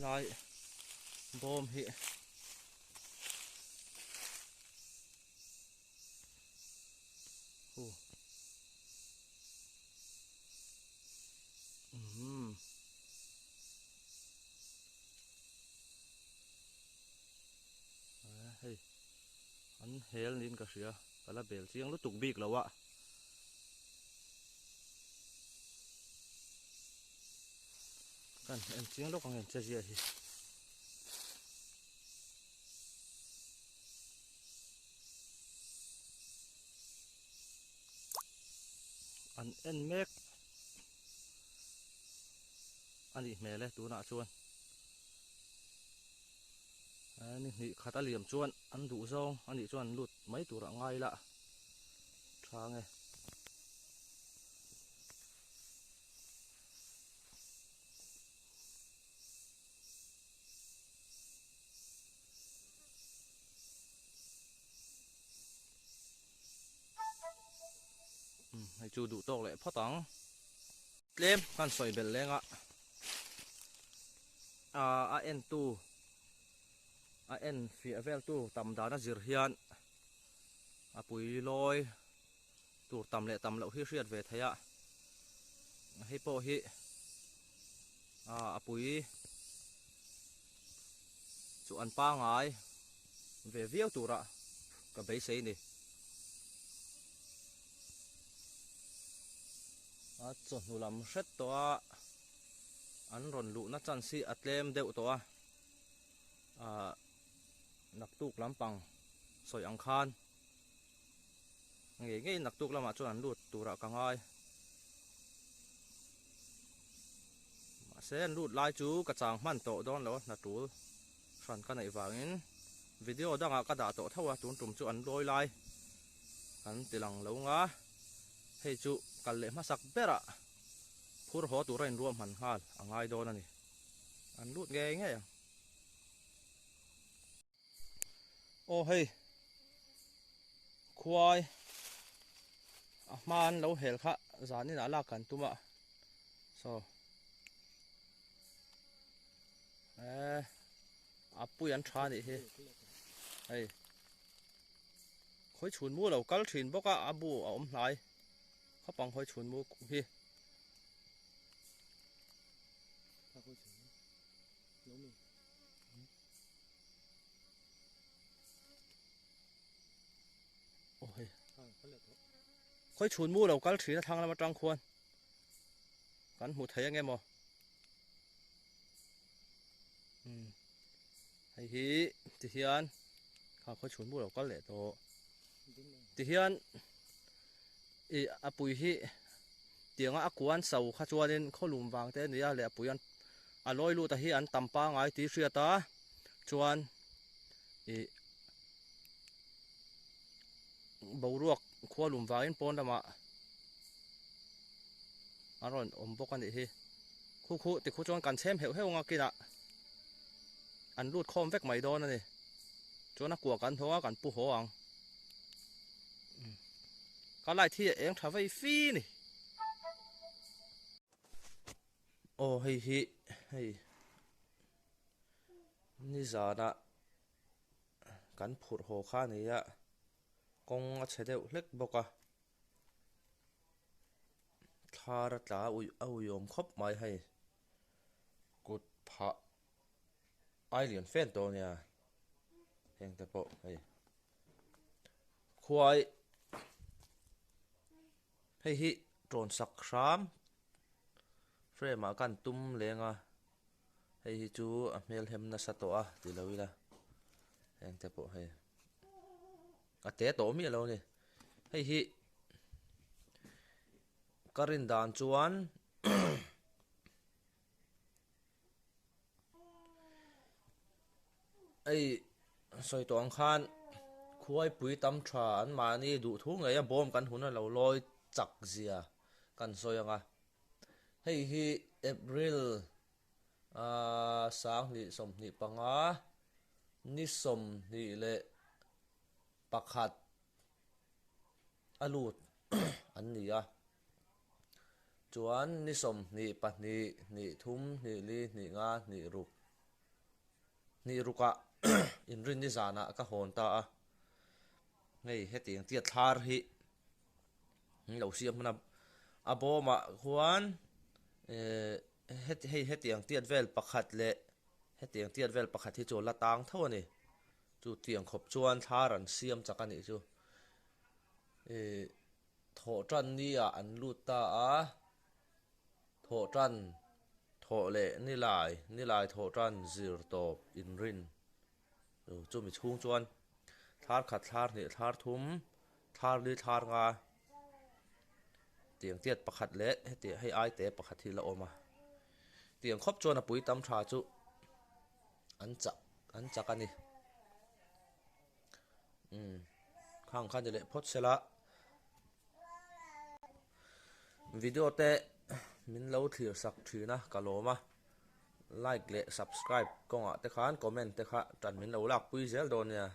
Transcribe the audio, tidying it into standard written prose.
Helai bawm hi Hu. Umm. Hei an hel niin ka hria ka la bel chiang lutuk bik lo a. Kan en chiang lawk ang en che zia hi. An en mek a nih hmel e tunah chuan ni hnih khat a liam chuan an duh zawng a nih chuan an lut mai tur a ngai la tha nge. Hei chu duh tawk leh phawt ang. Tlem kan sawi belh leng a, a en tu a en fiah vel tu tam dan a zir hian a pui lawi tur tam leh tam loh hi hriat ve theih a, hei pawh hi a pui chu an pangai ve viau tura ka beisei a ni. A chawhnu lam hret tawh a, an rawn luhna chance hi a tlem deuh tawh a, ah naktuk lampang sawi ang khan. Ngei ngei naktuk lamah chuan an lut turah ka ngai. Mahse an lut lai chu ka chang hman tawh dawn lo a hna tul hran ka neih vangin video dangah ka dah tawh tho a tun tum chu an lawi lai kan ti lang lo nga hei chu kal leh hmasak berah phur haw tura inruahman nghal a ngai dawn a ni. An lut ngei ngei ang. Aw hei khuai a hma an lo hel kha zanin ah lak kan tum a saw eh a pui an tha anih hi hei khawi chhun mu lo kal thin bawk a a bu a awm hnai khawp ang khawi chhun mu hi. Khawi chhun mu lo kal thin a thlang lam atang khuan kan hmu thei ange maw hei hi ti hian kha khawi chhun mu lo kal leh tawh ti hian ih a pui hi tianga a kuan so kha chuanin khawlum vang te a ni a leh a pui an a lawi lut a hi an tam pangai tih hriat a chuan ih boruak khualum vangin pawn lamah an rawn awm bawk a nih hi khu khu ti khu chuan kan chhem heuh heuh ang a kinah an lut khawm vek mai dawn a ni chuan a kua kan hnawng a kan pu haw ang ka light hi a eng tha vei fi ni. Aw hei hi hei nizana kan phurh haw kha a ni a kawng a chhe deuh hlek bawk a thlar a tla a uih a uiawm khawp mai hei kut phah ai lian fan tawh a nia heng te pawh hei khuai hei hi tawn sak hram. Frame ah khan tum leng a, hei hi chu a hmel hem nasa tawh a ti lo ila heng te pawh hei a te tawh miah lo a ni hei hi ka rin dan chuan hei sawi tawh ang khan khuaipui tam tha an mahni duh thu ngei a bawm kan hun a lo lawi chak zia. kan sawi ang a, hei hi April ah 2025 ni 21 a lut an ni a, chuan ni 22 hnih thum hnih li hnih nga hnih ruk. Hnih rukah inrinni zanah ka hawn ta a, hei hetiang tia thlar hi an lo siam hman a, a bawmah khuan eh hei hetiang tiat vel pakhat leh hetiang tiat vel pakhat hi chu a la tang tho a ni, chu tiang khawp chuan thlar an siam chak a nih chu eh thawh tan ni ah an lut ta a. Thawh tan, thawh leh ni lai, ni lai thawh tan zir tawp inrin chumi chhung chuan thlar khat thlar hnih thlar thum thlar li thlar nga tiang tiat pakhat leh heti hei ai te pakhat hi la awm a tiang khawp chuan a pui tam tha chu an chak an chak a ni umm khang kha ni leh phawt sela. Video te min lo thlir sak thin a ka lawm a, like leh subscribe kawngah te khan comment te kha tan min lo lak pui zel dawn nia.